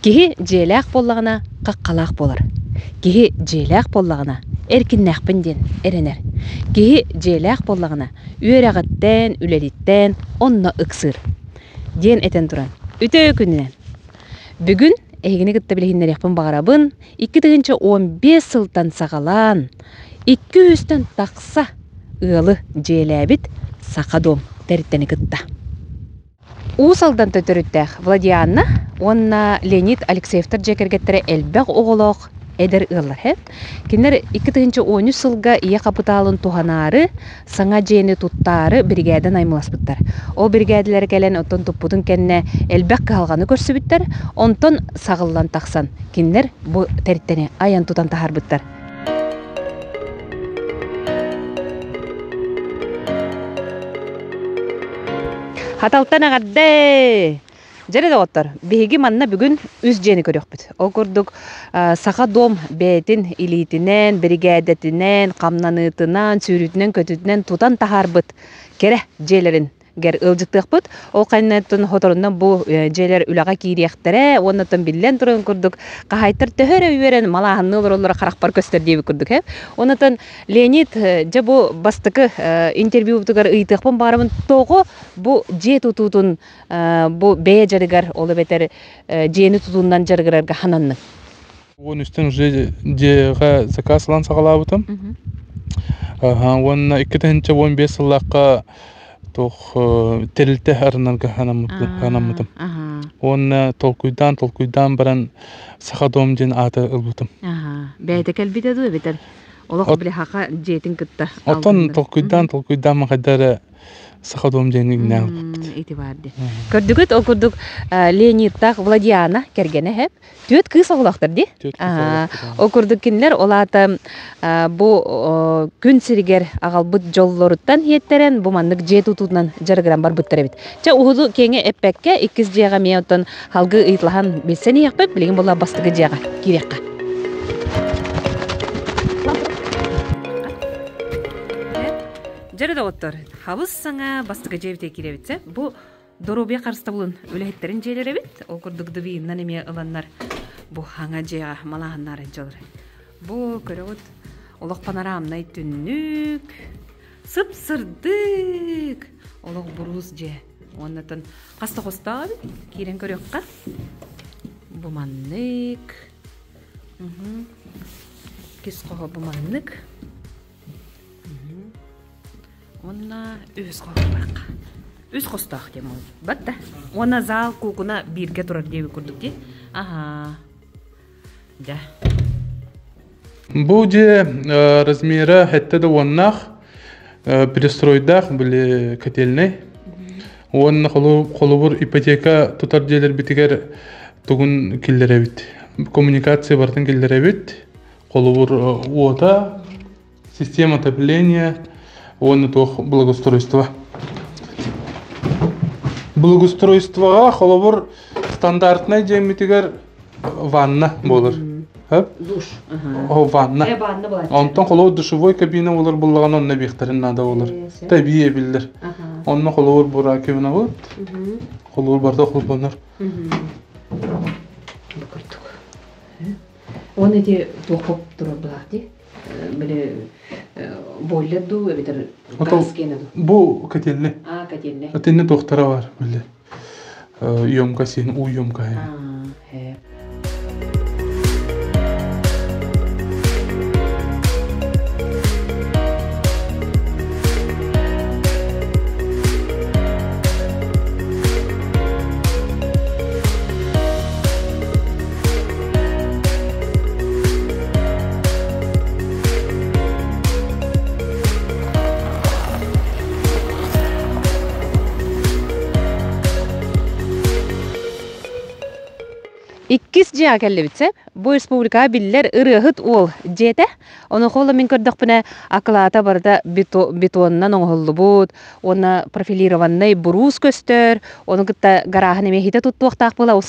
Киһи дьиэлээх буоллаҕына хаххалаах буолар. Киһи дьиэлээх буоллаҕына эркиннээхпин диэн эрэнэр. Киһи дьиэлээх буоллаҕына үөрэҕиттэн, үлэтиттэн онно ыксыыр диэн этэн туран, үтүө күнүнэн! Бүгүн эһигини кытта билиһиннэриэхпин баҕарабын 2015 сылтан саҕалаан 200-тэн тахса ыалы дьиэлээбит Саха дом тэрилтэни кытта. Уус Алдантан төрүттээх Владианна уонна Леонид Алексеевтар дьиэ кэргэттэрэ элбэх оҕолоох эдэр ыаллар. Кинилэр 2013 сылга ийэ хапытаалын туһанаары, саҥа дьиэни туттаары биригээдэ наймыласпыттар. Ол биригээдэлэрэ кэлэн оттон туппутун кэннэ элбэх кыһалҕаны көрсүбүттэр, онтон саҕыллан тахсан кинилэр бу тэрилтэни айан тутан таһаарбыттар. Хаталтан эҕэрдэ! Дьэрэ доҕоттор, биһиги манна бүгүн үс дьиэни көрүөхпүт. Ол курдук Саха дом бэйэтин илиитинэн, биригээдэтинэн, хамнаныытынан, сүүрүүтүнэн-көтүүтүнэн тутан таһаарбыт кэрэ дьиэлэрин гэр ыалдьыттыахпыт. Ол кэнниттэн хоторунан бу дьиэлэр үлэҕэ киириэхтэрэ уонна оттон биллэн турарын курдук хаһаайыттар төһө эрэ үөрэн малааһынныы олороллоро харахпар көстөр диэбит курдук ээ. Онон Леонид дьэ бу бастакы интервьюбутугар ыйытыахпын баҕарабын тоҕо бу дьиэ тутуутун бу бэйэ дьарыгар ол эбэтэр дьиэни тутуунан дьарыгырарга хананныҥ? 13-тэн уже дьиэҕэ заказ ылан саҕалаабытым. Уонна 2015 сыллаахха туох тэрилтэ арынарга анаммытым. Уонна толкуйдаан толкуйдаан баран Саха дом диэн ааты ылбытым. Бэйэтэ кэлбитэ дуу эбэтэр олох били хаха дьиэтин кытта Оттон толкуйдаан толкуйдаан хайда эрэ Саха дом диэн иҥнээн ылбыппыт. Ити баар дии. Көрдүгүт ол курдук Леонидтаах Владиана кэргэнэ эһэп Түөрт кыыс оҕолоохтор дии. Ол курдук кинилэр ол аата бу күн сиригэр аҕалбыт дьоллоруттан иэттэрэн бу маннык дьиэ тутуутунан дьарыгыран барбыттар эбит. Чэ уһуду киэҥи эппэккэ иккис дьиэҕэ эмиэ оттон халгы ыйыталаһан билсэн иһиэхпит билигин буолла бастакы дьиэҕэ киириэххэ. Дьэрэ доҕоттор, хабыс саҥа бастакы дьиэбитигэр киирэбит. Бу Доруобуйа харыстабылын үлэһиттэрин дьиэлэрэ эбит. Ол курдук дыбииннан эмиэ ыланнар бу хаҥа дьиэҕэ малааһыннаары дьалар. Бу көрөҕүт олох панорамнай түннүк, сып-сырдык, олох буруус дьиэ. Уоннатан хас да хостоох эбит, киирэн көрүөххэ. Бу маннык. Кис хоһо бу маннык. Уонна үһүс хостоох. Үс хостоох диэн бат да. Уонна зал куукуна бииргэ турар диэбит курдук дии. Аха. Дьэ. Бу дьиэ размера хэттэ да уоннаах, перестройдаах били котельнай. Уонна холобур ипотека тутар дьиэлэрбитигэр тугун киллэрэбит. Коммуникация барытын киллэрэбит. Холобур уота, Система отопления уонна туох благоустройство. Благоустройствоҕа холобур стандартнай дьиэммитигэр ванна буолар. Душ. О, ванна. Онтон холобур душевой кабина болар буллаҕына онно биэхтэрин наада болар. Табии эбиллэр. Онно холобур бу раковина Холобур барда холбонор. Бу курдук. Уонна ити туохха турар былаах дии? Били бойлер дуу эбэтэр газ киэнэ дуу? Бу котельный. А, котельный. Котельный туохтара бар били. Емкость син уу емкость. А, Иккис дьиэҕэ кэллибит сөп. Бу республикаҕа биллэр ырыаһыт уол дьиэтэ. Онуоха мин көрдөхпүнэ акылаата барыта бетонунан оҥоһуллубут уонна профилированнай буруус көстөр. Ону кытта гарааһын эмиэ иһитэ туттуохтаах буола. Ол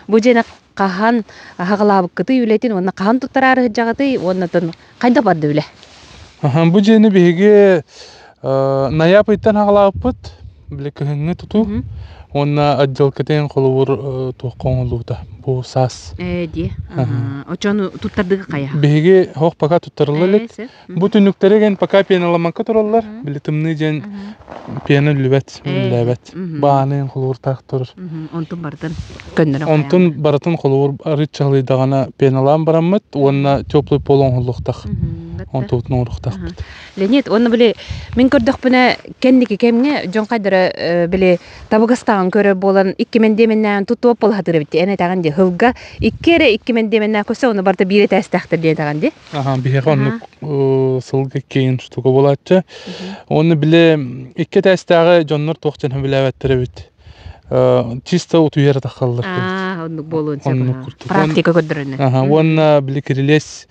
бу дьиэни хаһан аһаҕалаабыккытый үлэтин уонна хаһан туттараары сылдьаҕытый уонна оттон хайдах барда үлэ? Бу дьиэни биһиги ноябрьтан аҕалаабыппыт, били кыһыҥҥы тутуу. Уонна отделкатын холобур туохха оҥоһуллубута бу саас. Ээ дии. Очону туттардыгы хайа? Биһиги хоох пока туттарылла илик. Бу түннүктэри гэн пока пеналамакка тураллар. Били тымныы диэн пена үллүбэт, үллээбэт. Бааны холобуртаах турар. Онтун барытын көннөрөн Онтун барытын холобур арыт чаһылыйдаҕына пеналаан бараммыт уонна теплый пол оҥоһуллуохтаах. Онтубутун оҥоруохтаахпыт. Леонид, уонна били мин көрдөхпүнэ кэнники кэмҥэ дьон хайдара били табыгастааҕын көрөр буолан икки мэндиэмэннээн тутуоп буолаһатыр эбит эн этэҕин дии сылга икки эрэ икки мэндиэмэннээх көстө ону барыта биир этээстээхтэр диэн этэҕин дии. Аха, биһиэхэ оннук сылга иккиэн штука буолааччы. Уонна били икки этээстээҕи дьоннор туох дьон билээбэттэр эбит. Чисто утуйар тахаллар. Аа, оннук буолуон сөп. Практика көрдөрөннөр. Аха, уонна били кирилиэс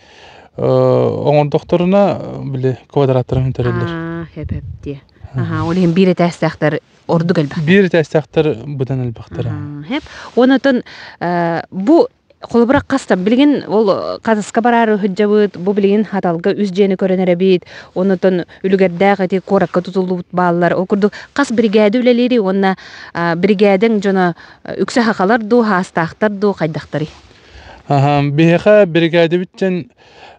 оҥордохторуна били квадраттарын бүтэрэллэр. Аа, хэп хэп дии. Аха, ол иһин биир этээстээхтэр ордук элбэх. Биир этээстээхтэр быдан элбэхтэр. Хэп. Онотон бу холобура хастан билигин ол хатаска бараары сылдьабыт, бу билигин Хаталга үс дьиэни көрөн эрэбит, онотон үлүгэрдээх ити куоракка тутуллубут бааллар. Ол курдук хас биригээдэ үлэлиири уонна биригээдэҥ дьоно үксэ хахалар дуу, хаастаахтар дуу хайдахтарый? Биһиэхэ биригээдэбиттэн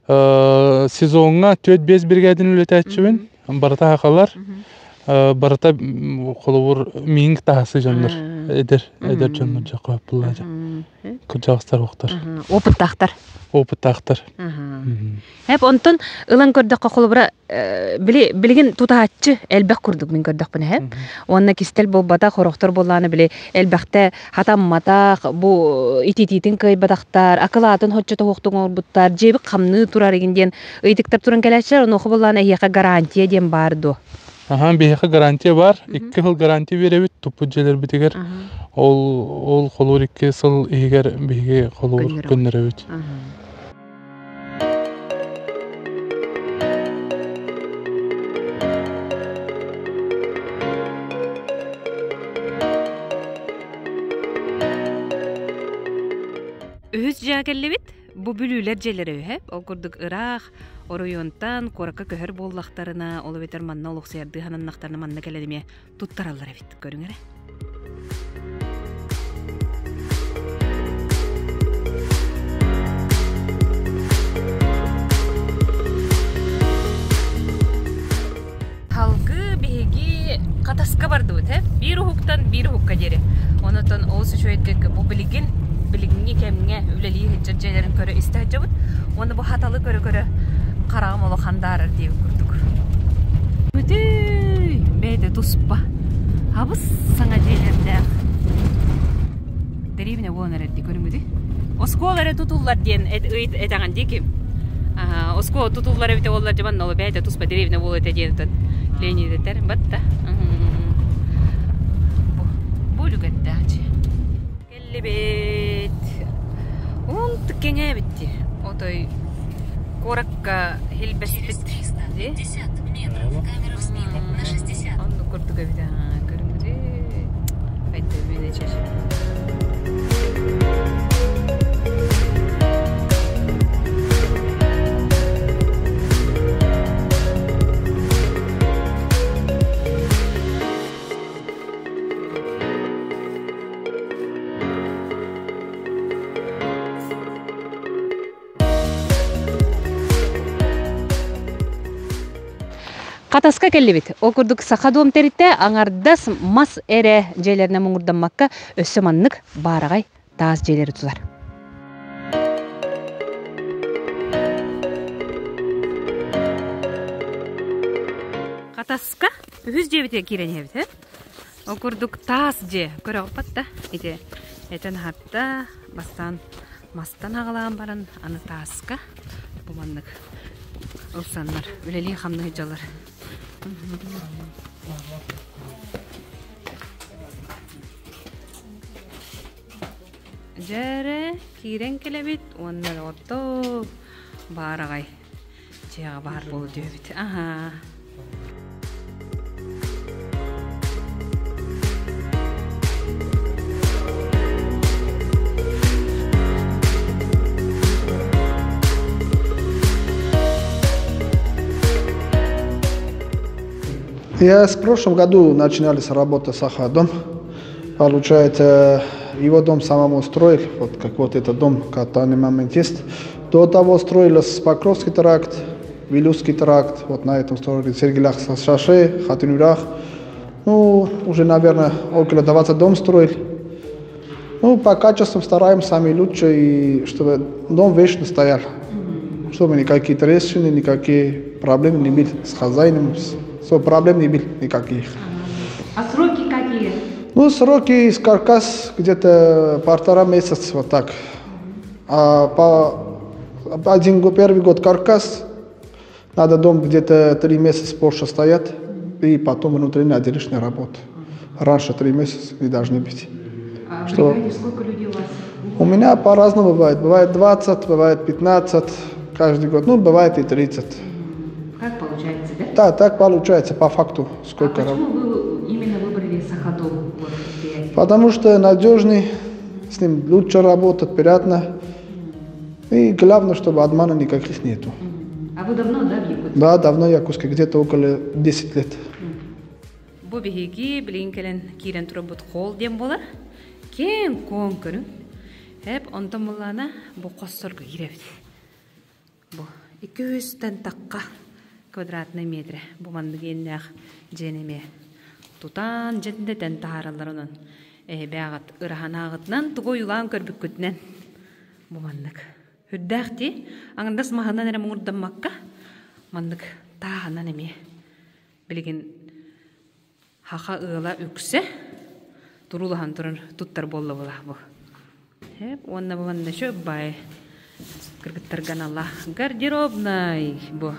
сезоҥҥа 4-5 биригээдэни үлэтээччибин. Барыта хахалар. Барыта холобур миинг таһасы дьоннор эдэр эдэр дьоннор дьэ булла кырдьаҕастар уохтар. Опыттаахтар. Опыттаахтар. Эп онтон ылан көрдөххө холобура били билигин тутааччы элбэх курдук мин көрдөхпүнэ эһэп. Уонна кистэл буолбатах, хорохтор буоллааны били элбэхтэ хатамматах, бу ититиитин кыайбатахтар, акылаатын хоччо тоһуохтук оҥорбуттар, дьиэбит хамныы турар игин диэн ыйытыктар туран кэлээччилэр, онуоха буоллаана эһиэхэ гарантия диэн баар дуо? Аха, биһиэхэ гарантия баар. 2 сыл гарантия биэрэбит туппут дьиэлэрбитигэр. Ол ол холуур 2 сыл иһигэр биһиги холуур көннөрөбүт. Үһүс дьиэҕэ кэллибит. Бу бүлүүлэр дьиэлэрэ үһэ. Ол курдук ыраах оройуонтан куоракка көһөр буоллахтарына, ол эбэтэр манна олохсуйардыы сананнахтарына манна кэлэн эмиэ туттараллар эбит. Көрүҥ эрэ. Салгыы биһиги Хатаска бардыбыт, э? Биир уһуктан биир уһукка диэри. Онотон олус үчүгэйдик бу билигин билиҥҥи кэмҥэ үлэлии сылдьар дьиэлэрин көрө истэ сылдьабыт. Уонна бу хаталы көрө-көрө хараҕым олох андаарар диэбит курдук. Бүтүй! Бэйэтэ туспа. Абыс саҥа дьиэлэрдээх. Дэриэбинэ буолан эрэрди көрүҥүдүй. Оскуола эрэ тутуллар диэн этэҕин дии ким? Оскуола тутуллар эбитэ буоллар дьэ манна бэйэтэ туспа дэриэбинэ буолуо этэ диэн отон Леонид этэр. Батта. Бу үлүгэрдээх дьиэ. Кэллибит. Уун кэҥээбит дии. Отой куоракка хилбэспит дии. Оннук курдук эбит көрүҥүрү. Айда чэчи. Хатаска кэллибит. Ол курдук Саха дом тэрилтэ аҥардас мас эрэ дьиэлэринэн муҥурдаммакка өссө маннык баараҕай таас дьиэлэри тутар. Хатаска үһүс дьиэбитигэр киирэн иһэбит, э? Ол курдук таас дьиэ көрөҕүппат да ити этэн аһарда бастаан мастан аҕалаан баран аны тааска бу маннык ылсаннар үлэлии хамныы сылдьаллар. Дьэ эрэ киирэн кэлэбит уонна отто баараҕай дьиэҕэ баар буолу түһэбит. Аһаа. Я с прошлом году начинали с работы Сахадом. Получается, его дом самому строил, вот как вот этот дом, в данный момент есть. До того строились Покровский тракт, Вилюйский тракт, вот на этом строили Сергелях Шаше, Хатынурах. Ну, уже, наверное, около 20 дом строили. Ну, по качеству стараемся сами лучше, и чтобы дом вечно стоял. Чтобы никакие трещины, никакие проблемы не были с хозяином, с проблем не были никаких. А сроки какие? Ну, сроки с каркас где-то 1,5 месяца, вот так. А по один год, первый год каркас, надо дом где-то 3 месяца больше стоять, и потом внутренняя отделочная работа. Раньше 3 месяца не должны быть. А Что? сколько людей у вас? У меня по-разному бывает. Бывает 20, бывает 15 каждый год. Ну, бывает и 30. Как получается, да? Да, так получается по факту. Сколько а почему вы именно выбрали Сахадом? Вот, предприятие? Потому что надежный, с ним лучше работать, приятно. И главное, чтобы обмана никаких нету. А вы давно, да, в Якутске? Да, давно в Якутске, где-то около 10 лет. Бу биһиги билигин кэлэн киирэн турарбыт холл диэн буолар. Киэҥ-куоҥ көрүҥ. Эп онтон буллаана бу хоссорго киирэбит. Бу 200-тэн тахха квадратный метрэ. Бу маннык иэннээх дьиэни эмиэ тутан дьэндэтэн таһаараллар онон эһэбээҕит ыраһанааҕытынан тугу ойуулаан көрбүккүтүнэн бу маннык. Үрдээх дии. Аҥардас маһынан эрэ муҥурдаммакка маннык тааһынан эмиэ билигин хаха ыала үксэ туруулаһан туран туттар буолла була бу. Уонна бу манна еще бай кыргыттарга аналлаах гардеробнай бу.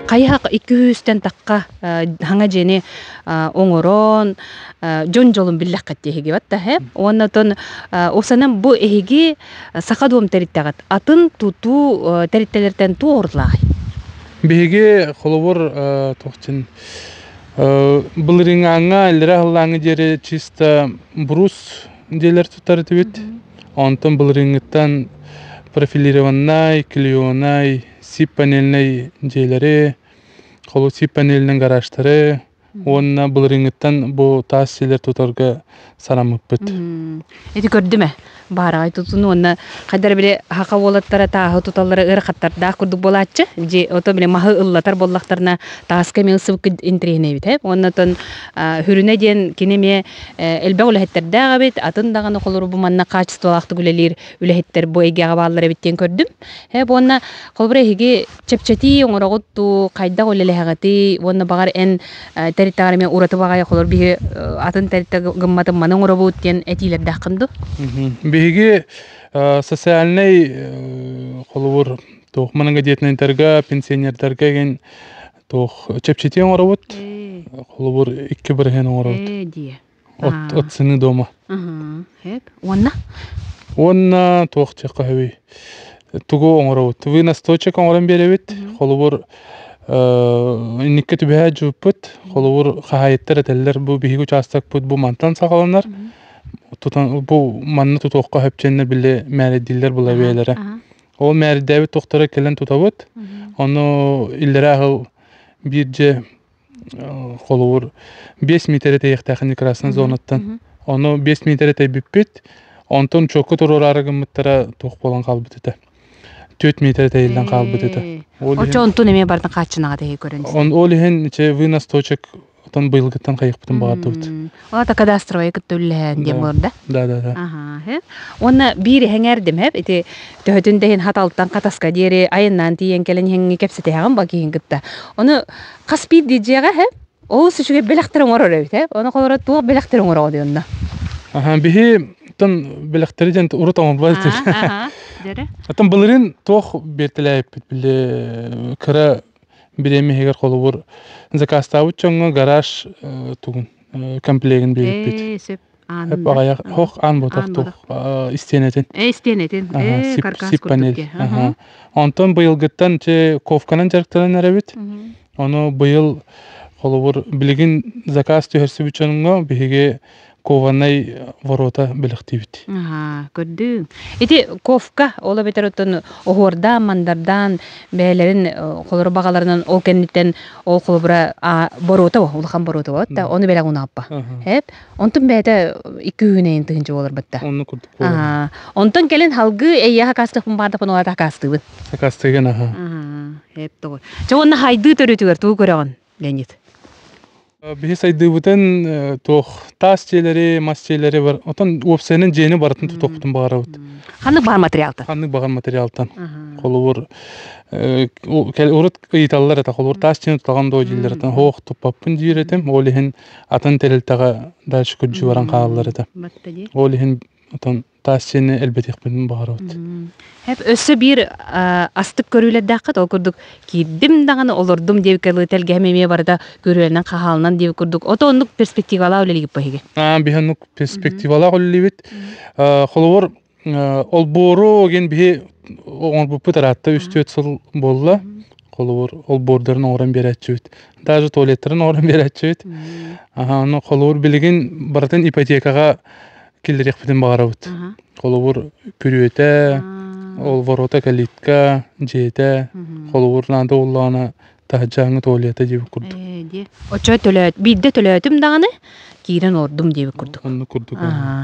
Хайыһах 200-тэн тахха хаҥа дьиэни оҥорон дьон дьолун биллэххит эһиги батта һэ уонна отон осанан бу эһиги саха дуом тэриттэҕит атын тутуу тэрилтэлэртэн туу орутлааҕый Биһиги холобур туохчин былырыҥааҥҥа иллэрэ аһыллааҥҥы диэри чисто брус диэлэр тутар этибит. Онтон былырыҥҥыттан профилированнай, клеенай, сип-панельнай дьиэлэри, холу сип-панельнай гаражтары уонна былырыҥҥыттан бу таас силэр тутарга санаммыппыт. Ити көрдүм ээ. Баараҕай тутун уонна хайдара били хаха уолаттара тааһы туталлара ыарахаттардаах курдук буолааччы. Дьи ото били маһы ыллатар буоллахтарына тааска эмиэ ылсыбыкка интэриэһинэйбит ээ. Уонна отон хүрүнэ диэн кини эмиэ элбэх үлэһиттэрдээх эбит, атын даҕаны холору бу манна хаачыстыбалаахтык үлэлиир үлэһиттэр бу эйгэҕэ бааллар эбит диэн көрдүм. Ээ бу уонна холобура эһиги чэпчэтии оҥороҕут дуу, хайдах үлэлэһэҕитий уонна баҕар эн тэрилтэҕэр эмиэ ураты баҕайы холор биһи атын тэрилтэ гымматын маны оҥоробут диэн этиилэрдээххин дуу? Биһиги социальнай холобур туох многодетнайдарга, пенсионердарга ген туох чэпчэтии оҥоробут. Холобур 2% оҥоробут. Дии. От цены дома. Уонна? Уонна туох диэххэ сөбүй? Тугу оҥоробут? Вынос точек оҥорон биэрэбит. Холобур, инникки түбэһэ дьууппут. Холобур, хаһаайыттар этэллэр, бу биһиги учаастакпыт бу мантан саҕаланар. Тутан, бу манна тутуохха сөп били мээрэйдииллэр була бэйэлэрэ. Ол мээрэйдээбит туохтара кэлэн тутабыт. Ону иллэрээ сыл биир дьэ холобур 5 миэтэрэ тэйиэхтээхин красная зонаттан. Ону 5 миэтэрэ тэйбиппит. Онтон чокку туруораары гыммыттара туох буолан хаалбыт этэ. 4 миэтэрэ тэйиллэн хаалбыт этэ. Очо онтун эмиэ бардын хааччынаҕа тэһи көрөн. Он ол иһин че вынос точек отон быйылгыттан хайыхпытын баҕардыбыт. Ота кадастровая кытта үллэһэн диэн буолар да? Да, да, да. Аха. Уонна биир эһэҥэрдим хэп ити төһөтүн да иһин хаталтан хатаска диэри айаннаан тиийэн кэлэн иһэҥҥи кэпсэтиһэҕин ба киһин кытта. Ону хас биирдии дьиэҕэ хэп олус үчүгэй бэлэхтэр оҥорор эбит ээ. Ону холоро туох бэлэхтэр оҥороҕо диэн Аха, биһи тон бэлэхтэри диэн урут оҥорбот этим. Аха, дьэрэ. Оттон былырыын туох биэртэлээбиппит били кыра бириэмэ иһигэр холобур заказтаабыт дьоҥҥо гараж тугун комплегын биэрбиппит. Ээ, сөп. Хөп аҕыйах хох аан ботох тух истиэнэтин. Ээ, истиэнэтин. Ээ, каркас сип панель. Онтон быйылгыттан че ковканан дьарыктанан эрэбит. Ону быйыл холобур билигин заказ түһэрсибит дьоҥҥо биһиги Кованай ворота бэлэхтиибит. Аһаа, көрдүм. Ити ковка, ол эбэтэр оттон оһуордаан, мандардаан бэйэлэрин холоро баҕаларынан ол кэнниттэн ол холобура боруота улахан боруота вот да ону бэлэх унааппа. Эп онтун бэйэтэ икки үүнэйин тыһынча буолар батта. Онну курдук буолар. Онтон кэлин халгыы эйиэхэ акаастыахпын баардаппын ол акаастыыбын. Акаастыгын аха. Эп тоҕо. Чэ уонна хайдыы төрүтүгэр тугу көрөҕүн, Леонид? Биһи сайдыыбытын туох таас дьиэлэри, мас дьиэлэри бар, отон уопсайынан дьиэни барытын тутуохпутун баҕарабыт. Ханнык баар материалтан? Ханнык баҕар материалтан. Холобур, урут ыйыталлар этэ, холобур, таас дьиэни тутаҕын дуо дииллэр этэ. Хоох туппаппын диир этим, ол иһин атын тэрилтэҕэ дальше күрдьүү баран хаалаллар этэ. Ол иһин отон таас дьиэни элбэтиэхпин баҕарабыт. Хэп өссө биир астык көрүүлэрдээххит ол курдук киирдим даҕаны олордум диэбиккэ дылы тэлгэһэм эмиэ барыта көрүөлэнэн хаһаалынан диэбит курдук ото оннук перспективалаах үлэлиигит биһиги. Биһи оннук перспективалаах үлэлиибит. Холобур, олбуору диэн биһи оҥорбуппут ыраатта үс-түөрт сыл буолла. Холобур, олбуордарын оҥорон биэрээччибит. Даже туалеттарын оҥорон биэрээччибит. Ону холобур билигин барытын ипотекаҕа киллэриэхпитин баҕарабыт. Холобур, күрүөтэ, ол ворота калитка, дьиэтэ, холобур, наада буоллаҕына таһырдьааҥҥы туалета диэбит курдук. Оччо төлөөт, биирдэ төлөөтүм даҕаны киирэн олордум диэбит курдук. Оннук курдук.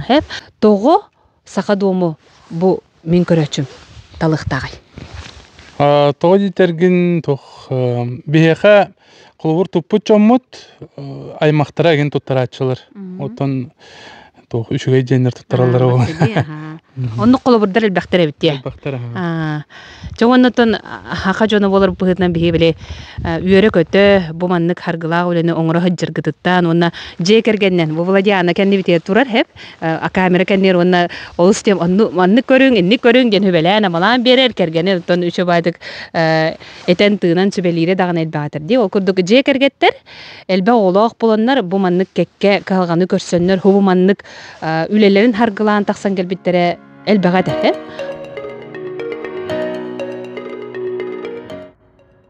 Хэп. Тоҕо саха дуому бу мин көрөөччүм талыахтааҕый? Тоҕо диэтэргин туох биһиэхэ холобур туппут дьоммут аймахтара игин туттарааччылар. Оттон туох үчүгэй диэннэр туттараллара буолар. Оннук холобурдар элбэхтэр эбит дии. Элбэхтэр Чэ оннотон хаха дьоно буолар быһыытынан биһи били үөрэ-көтө бу маннык харгылаах үлэни оҥоро сылдьаргытыттан уонна дьиэ кэргэннэн бу Владиана кэннибитигэр турар хэп камера кэннигэр уонна олус диэн онну маннык көрүҥ инник көрүҥ диэн сүбэлээн-амалаан биэрэр кэргэни оттон үчүгэй этэн-тыынан сүбэлиирэ даҕаны элбэҕэтэр дии. Ол курдук дьиэ кэргэттэр элбэх оҕолоох буоланнар бу маннык кэккэ кыһалҕаны көрсөннөр бу маннык үлэлэрин харгылаан тахсан кэлбиттэрэ элбэҕэ этэ.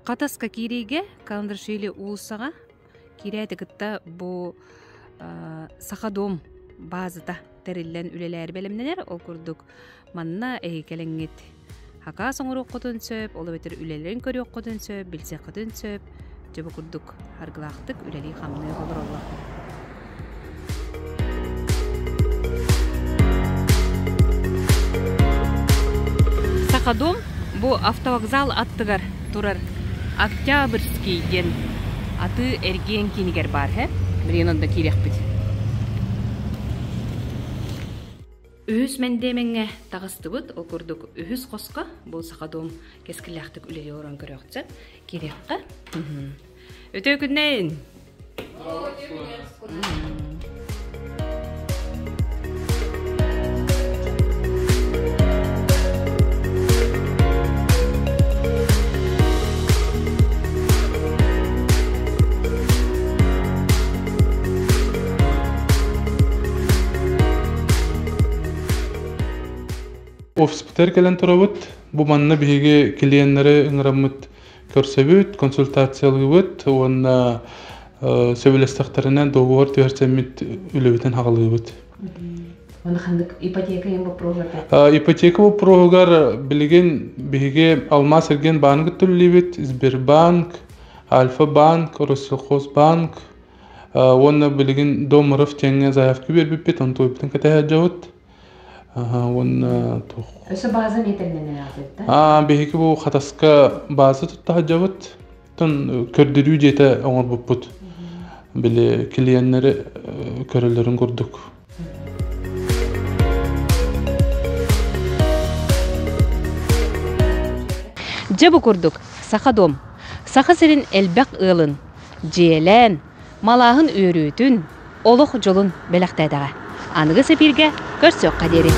Хатаска киириигэ Каландрашвили уулуссаҕа киирээти кытта бу Саха дом баазата тэриллэн үлэлээри бэлэмнэнэр. Ол курдук манна эһиги кэлэҥҥит хакаас оҥоруоххутун сөп, ол эбэтэр үлэлэрин көрүөххүтүн сөп, билсиэххитин сөп. Дьэ бу курдук харгылаахтык үлэлии-хамныы олороллор. Сахадом бу автовокзал аттыгар турар Октябрьский диэн атыы эргиэн киинигэр баар һэ. Билигин онно киириэхпит. Үһүс мэндиэмэҥҥэ таҕыстыбыт. Ол курдук үһүс хоско бу Сахадом кэскиллээхтик үлэлии олорон көрүөхчэ. Киириэххэ. Үтүө күннээн! Офиспытыгар кэлэн турабыт. Бу манна биһиги клиеннэри ыҥыраммыт көрсөбүт, консультациялыыбыт уонна сөбүлэстэхтэринэ договор түһэрсэммит үлэбитин хаҕалыыбыт. Оны ханнык ипотека ең боппуруоһугар Ипотека боппуруоһугар билигин биһиги Алмаас эргиэн бааны кытта үлэлиибит, Сбербанк, Альфа-банк, Россельхозбанк уонна билигин Дом РФ диэҥҥэ заявка биэрбиппит, онтуйбутун кэтэһэ сылдьабыт. Уонна туох Өссө бааза миэтэринэн аатыт Биһиги бу Хатаска бааза тутта сылдьабыт. Оттон көрдөрүү дьиэтэ оҥорбуппут. Били клиеннэри көрөллөрүн курдук. Дьэ бу курдук Саха дом Саха сирин элбэх ыалын дьиэлээн, малааһын үөрүүтүн, олох дьолун бэлэхтээтэҕэ. Аныгы сэпииргэ көрсүөххэ диэри.